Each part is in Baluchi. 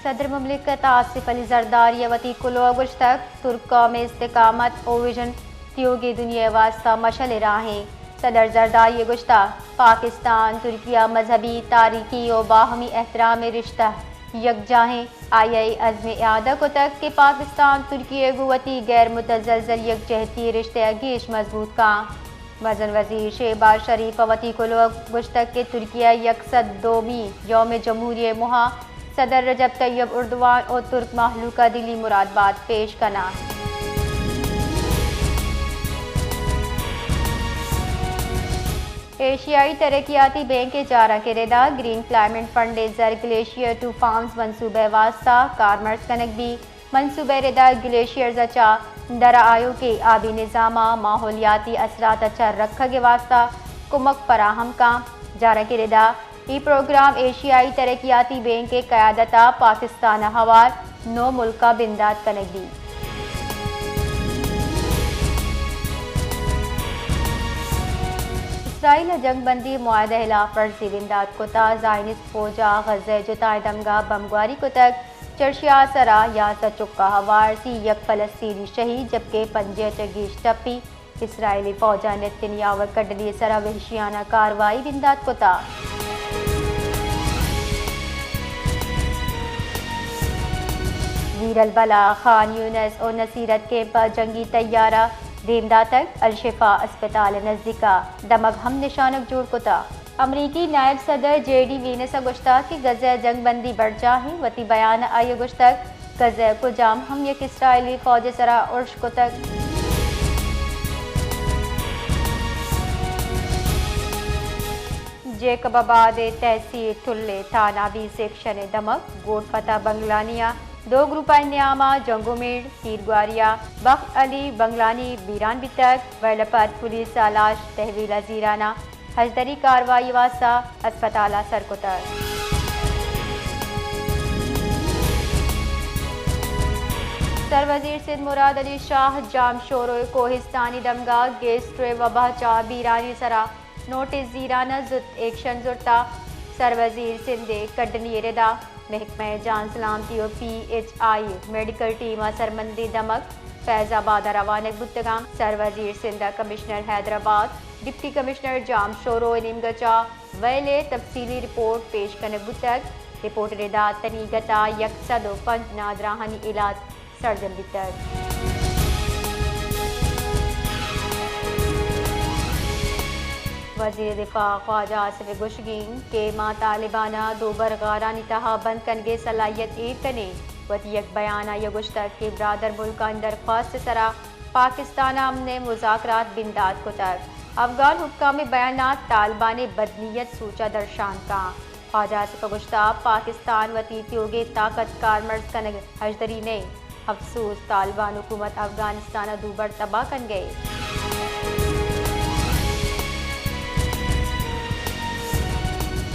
صدر مملکت آصف علی زرداری ء وتی کلوہ گوشتگ، ترک قوم ء استقامت و وژن تیوگیں دنیا ء واستہ مشعل ء راہ انت۔ صدر زرداری ء گوشتگ، پاکستان ترکیہ مذہبی، تاریخی و باہمی احترام ء رشتہ یکجاہ انت۔ آئی ء اے عزم ء اعادہ کتگ کہ پاکستان ترکیہ ء گوں وتی غیر متزلزل یکجہتی ء رشتہ ء گیش مضبوط کن۔ مزن وزیر شہباز شریف ء وتی کلوہ ء گوشتگ کہ ترکیہ ء یک سد دومی یوم جمہوری ء موہ ء صدر رجب طیب اردوان و ترک مہلوک ء دلی مراد بات پیش کناں۔ ایشیائی ترقیاتی بینک ء چارگ ء ردا گرین کلائمیٹ فنڈ ء زر گلیشیئر ٹو فارمز منصوبہ ء واستہ کارمرز کنگ بیت۔ منصوبہ ء ردا گلیشیئرز ء چہ در آیوکیں آبی نظام ء ماحولیاتی اثرات ء چہ رکھگ ء واستہ کمک فراہم کن۔ جارگ ء ردا اے پروگرام ایشیائی ترقیاتی بینک ء قیادت ء پاکستان ء ہوار نو ملک ء بندات کنگ بیت۔ اسرائیل ء جنگ بندی معاہدہ ء ہلاف ورزی بندات کت ء زائنسٹ فوج ء غزہ ء جتائیں دمگاں بمبگواری کتگ۔ چرشی ء سرا یازدہ چک ء ہوار سی یک فلسطینی شہید جبکہ پنجاہ چہ گیش ٹپی۔ اسرائیلی فوج ء نیتنیاہو ء کڈنی ء سرا وحشیانہ کاروائی بندات کتا۔ زیر البلہ خان یونس و نصیرت کیمپ ء جنگی طیارہ دیم داتگ، الشفا اسپتال ء نزدیک ء دمگ ہم نشانگ جوڑ کتا۔ امریکی نائب صدر جے ڈی وینس ء گوشتگ کہ غزہ ء جنگ بندی برجاہ انت۔ وتی بیان ء آئی ء گوشتگ، غزہ ء کجام ہم یک اسرائیلی فوج ء سرا ارش کتگ۔ جیکب آباد ء تحصیل ٹل ء تھانہ بی سیکشن ء دمگ گوٹ فتح بنگلانی ء دو گروپانی نیام ء جنگ ء میڑ، تیرگواری ء بخت علی بنگلانی بیران بیتگ، ویلپت پولیس ء لاش تحویل ء زیران ء ہژدری کاروائی واستہ ہسپتال ء سر کتگ۔ سروزیر سندھ مراد علی شاہ جام شورو ء کوہستانی دمگا گیسٹر ء وبا چہ بیرانی سرا نوٹس زیران ء زوت ایکشن زرتا۔ سروزیر سندھ ء کڈنی ء ردا محکمہ جان سلامتی و P H I medical team ء سرمندی دمگ فیض آباد ء روانگ بوتگاں۔ سروزیر سندھ ء کمشنر حیدرآباد، ڈپٹی کمشنر جام شورو ء نیمگ ء چہ ویل ء تفصیلی رپورٹ پیش کنگ بوتگ۔ رپورٹ ء ردا تنیگت ء یک سد و پنچ نادراہانی علاج سرجم بیتگ۔ وزیر دفاع خواجہ آصف ء گوشگیں کہ ما طالبان ء دوبر غارانی تہا بند کنگ ء صلاحیت ایر کنیں۔ وتی یک بیان ء آئی ء گوشتگ کہ برادر ملکانی درخواست ء سرا پاکستان ء امن ء مذاکرات بندات کتگ۔ افغان حکام ء بیانات طالبان ء بدنیت سوچ ء درشان کاں۔ خواجہ آصف ء گوشتگ، پاکستان وتی تیوگیں طاقت کارمرز کنگ ء ہژدری نئے۔ افسوس، طالبان حکومت افغانستان ء دوبر تباہ کنگ ء۔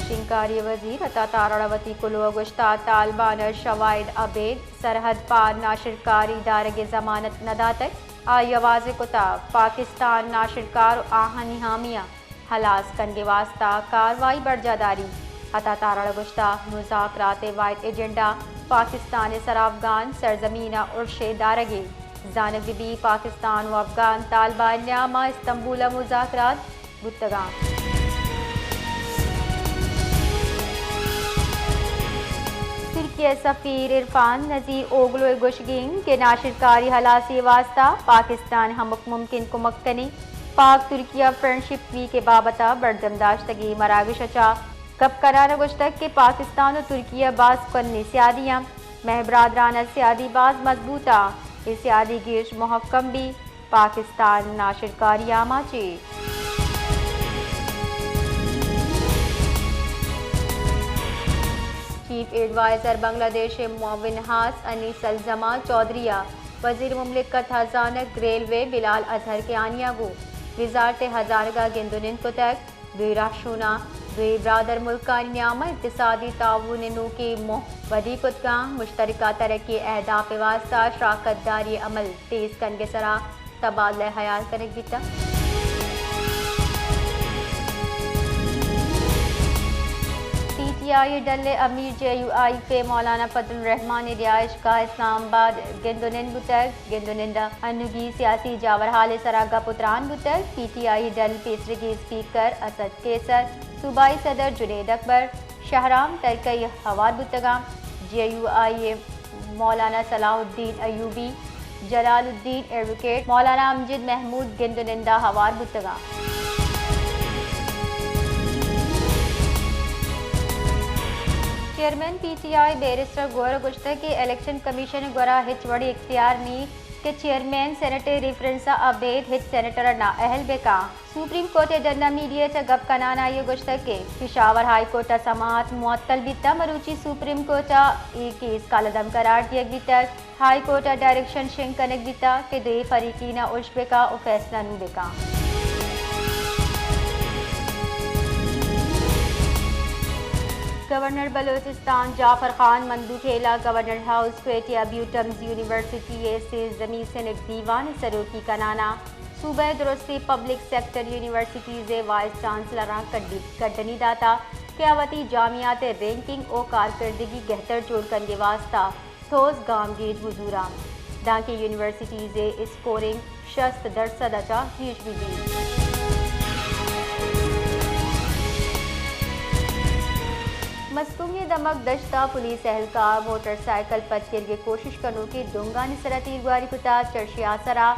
شنگکاری وزیر عطا تارڑ ء وتی کلوہ ء گوشتگ، طالبان ء شواہد ابید سرحد پار ناشرکاری دارگ ء ضمانت نہ داتگ۔ آئی ء واضح کتگ، پاکستان ناشرکار ء آہانی حامی ء ہلاس کنگ ء واستہ کاروائی برجاہ داری۔ عطا تارڑ ء گوشتگ، مذاکرات ء واحد ایجنڈا پاکستان ء سرا افغان سرزمین ء ارش ء دارگ ء۔ زانگ بہ بیت، پاکستان و افغان طالبان نیام ء استنبول ء مذاکرات بوتگاں۔ ترکیہ ء سفیر عرفان نذیر اوگلو ء گوشگیں کہ ناشرکاری ہلاسی ء واستہ پاکستان ہمک ممکن کمک کنی۔ پاک ترکیہ فرینڈشپ ویک ء بابت ء برجم داشتگیں مراگش ء چہ گپ کنان ء گوشتگ کہ پاکستان و ترکیہ باز کنی سیادی انت، مہ برادران ء سیادی باز مضبوط ء اے سیادی گیش محکم بی۔ پاکستان ناشرکاری آماچ ء۔ چیف ایڈوائزر بنگلہ دیش ء معاون خاص انیس الزمان چوہدری ء وزیر مملکت ہزانگ ریلوے بلال اظہر کیانی ء گوں وزارت ہزانگ ء گند ء نند کتگ۔ دوئیں رہشوناں دوئیں برادر ملکانی نیام ء اقتصادی تعاون ء نوکیں موہ ودی کتگاں، مشترکہ ترقی ء اہداف ء واستہ شراکت داری ء عمل تیز کنگ ء سرا تبادلہ خیال کنگ بیتگ۔ پی ٹی آئی ڈل ءِ امیر جے یو آئی پی مولانا فضل الرحمان ءِ رہائش گاہ اسلام آباد ءَ گند ءُ نند بوتگ۔ گند ءُ نند ءَ انوگیں سیاسی جاورحال ءِ سرا گپ ءُ تران بوتگ۔ پی ٹی آئی ڈل ءِ پیسریگیں اسپیکر اسد قیصر، صوبائی صدر جنید اکبر، شہرام ترکئی ہوار بوتگ اَنت۔ جے یو آئی ءِ مولانا صلاح الدین ایوبی، جلال الدین ایڈووکیٹ، مولانا امجد محمود گند ءُ نند ءَ ہوار بوتگ اَنت۔ Chairman P T I barrister Gohar ءَ گوشتگ کہ الیکشن کمیشن ءِ گورا ہچ وڑیں اختیار نیست کہ چیئرمین سینیٹ ءِ ریفرنس ءَ ابید ہچ سینیٹر ءَ نااہل بہ کنت۔ سپریم کورٹ ءِ ڈن ءَ میڈیا ءَ چہ گپ کنان ءَ آئی ءَ گوشتگ کہ پشاور ہائی کورٹ ءِ سماعت معطل بیتگ، مروچی سپریم کورٹ ءَ اے کیس کالعدم قرار دیگ بیتگ۔ ہائی کورٹ ءَ ڈائریکشن شنگ کنگ بیتگ کہ دوئیں فریقین ءَ اشک بہ کنت ءُ فیصلہ نوں بہ کنت۔ گورنر بلوچستان جعفر خان مندوخیل ءَ گورنر ہاؤس کوئٹہ ءَ بیوٹمز یونیورسٹی ءِ سیزدھمی سینیٹ دیوان ءِ سروکی کنان ءَ صوبہ ءِ درستیں پبلک سیکٹر یونیورسٹیز ءِ وائس چانسلراں کڈی-، کڈنی داتگ کہ آ وتی جامعات ءِ رینکنگ ءُ کارکردگی گہتر جوڑ کنگ ءِ واستہ ٹھوس گامگیج بزوراں، دانکہ یونیورسٹیز ءِ اسکورنگ شست درسد ءَ چہ گیش بہ بیت۔ مستونگ ءِ دمگ دشت ءَ پولیس اہلکار موٹر سائیکل پچ گرگ ءِ کوشش کنوکیں ڈنگانی سرا تیرگواری کتگ، چرشی آسرا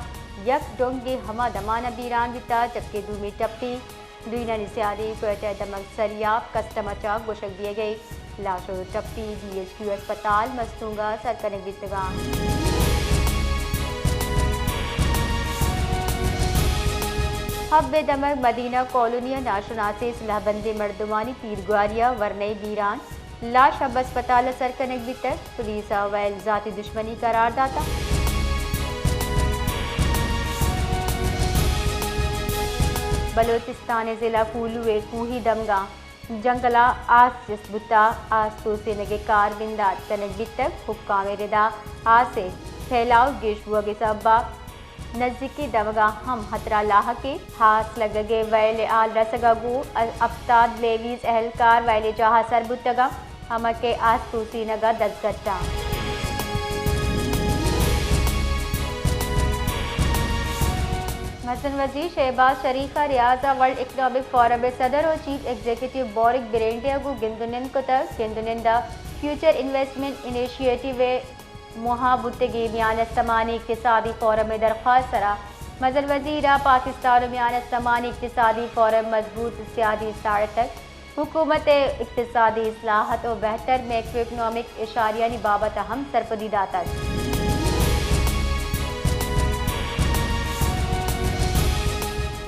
یک ڈنگے ہما دمان ءَ بیران بیتگ، جبکہ دومی ٹپی دوئینانی سیادی کوئٹہ ءِ دمگ سریاب کسٹم ءَ چہ گوشگ بیگ ءَ۔ لاش ءُ ٹپی بی ایچ کیو ہسپتال مستونگ ءَ سر کنگ بیتگ اَنت۔ حب ءِ دمگ مدینہ کالونی ءَ ناشناسیں سلاہ بندیں مردمانی تیرگواری ءَ ورنائے بیران، لاش حب ہسپتال ءَ سر کنگ بیتگ۔ پولیس ءَ ویل ذاتی دشمنی قرار داتگ۔ بلوچستان ءِ ضلع کوہلو ءِ کوہی دمگاں جنگل ءَ آس جست بوتگ، آس توسینگ ءِ کار بندات کنگ بیتگ، حکام ءِ ردا آس ءِ پھیلاؤ گیش بوگ ءِ سبب ءَ نزیکی دمگاں ہم ہترہ لاحق اِنت۔ آس لگگ ءِ ویل ءِ ہال رسگ ءَ گوں ہپتاد لیویز اہلکار ویل ءِ جاہ ءَ سر بوتگ اَنت، ہما کہ آس توسینگ ءَ دزگٹ اَنت۔ مزن وزیر شہباز شریف ءَ ریاض ءَ ورلڈ اکنامک فورم ءِ صدر ءُ چیف ایگزیکٹو بورک برینڈے ءَ گوں گند ءُ نند کتگ۔ گند ءُ نند ءَ فیوچر انویسٹمنٹ انیشیٹو ءِ موہ ءَ بوتگیں میان استمانی اقتصادی فورم ءِ درخواست ءِ سرا مزن وزیر ءَ پاکستان ءُ میان استمانی اقتصادی فورم ءِ مضبوط سیادی ساڑتگ، حکومت ءِ اقتصادی اصلاحات ءُ بہتر میکرو اکنامک اشاریانی بابت ءَ ہم سرپدی داتگ۔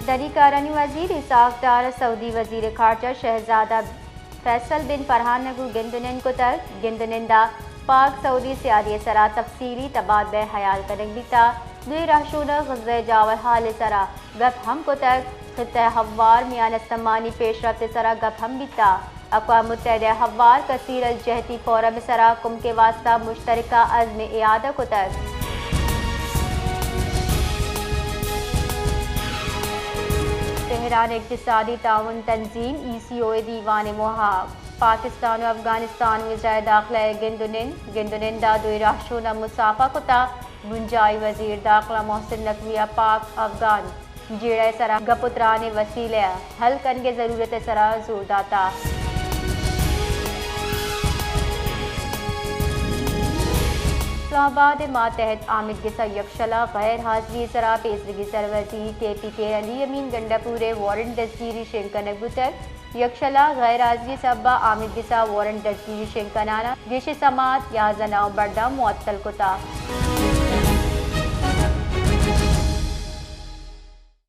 دری کارانی وزیر اسحاق ڈار ءَ سعودی وزیر خارجہ شہزادہ فیصل بن فرحان ءَ گوں گند ءُ نند کتگ۔ گند ءُ نند ءَ پاک سعودی سیادی ءِ سرا تفصیلی تبادلہ ءِ ہیال کنگ بیتگ۔ دوئیں رہشوناں غزہ ءِ جاورحال ءِ سرا گپ ہم کتگ۔ خطہ ءِ ہوار میان استمانی پیشرفت ءِ سرا گپ ہم بیتگ۔ اقوام متحدہ ءِ ہوار کثیر الجہتی فورم ءِ سرا کمک ءِ واستہ مشترکہ عزم ءِ اعادہ کتگ۔ تہران ءَ اقتصادی تعاون تنظیم ای سی او ءِ دیوان ءِ موہ ءَ پاکستان ءُ افغانستان ءِ وزرائے داخلہ ءِ گند ءُ نند، گند ءُ نند ءَ دوئیں رہشوناں مصافحہ کتگ۔ بنجاہی وزیر داخلہ محسن نقوی ءَ پاک افغان جیڑہ ءِ سرا گپ ءُ تران ءِ وسیلہ ءَ حل کنگ ءِ ضرورت ءِ سرا زور داتگ۔ اسلام آباد ءِ ماتحت آمدگس ءَ یکشلا غیر حاضری ءِ سرا پیسریگیں سروزیر کے پی کے علی امین گنڈا پور ءِ وارنٹ دزگیری شنگ کنگ بوتگ۔ یکشلا غیر حاضری ءِ سبب ءَ آمدگس ءَ وارنٹ دزگیری شنگ کنان ءَ گیشیں سماعت یازدہ نومبر ءَ معطل کتگ۔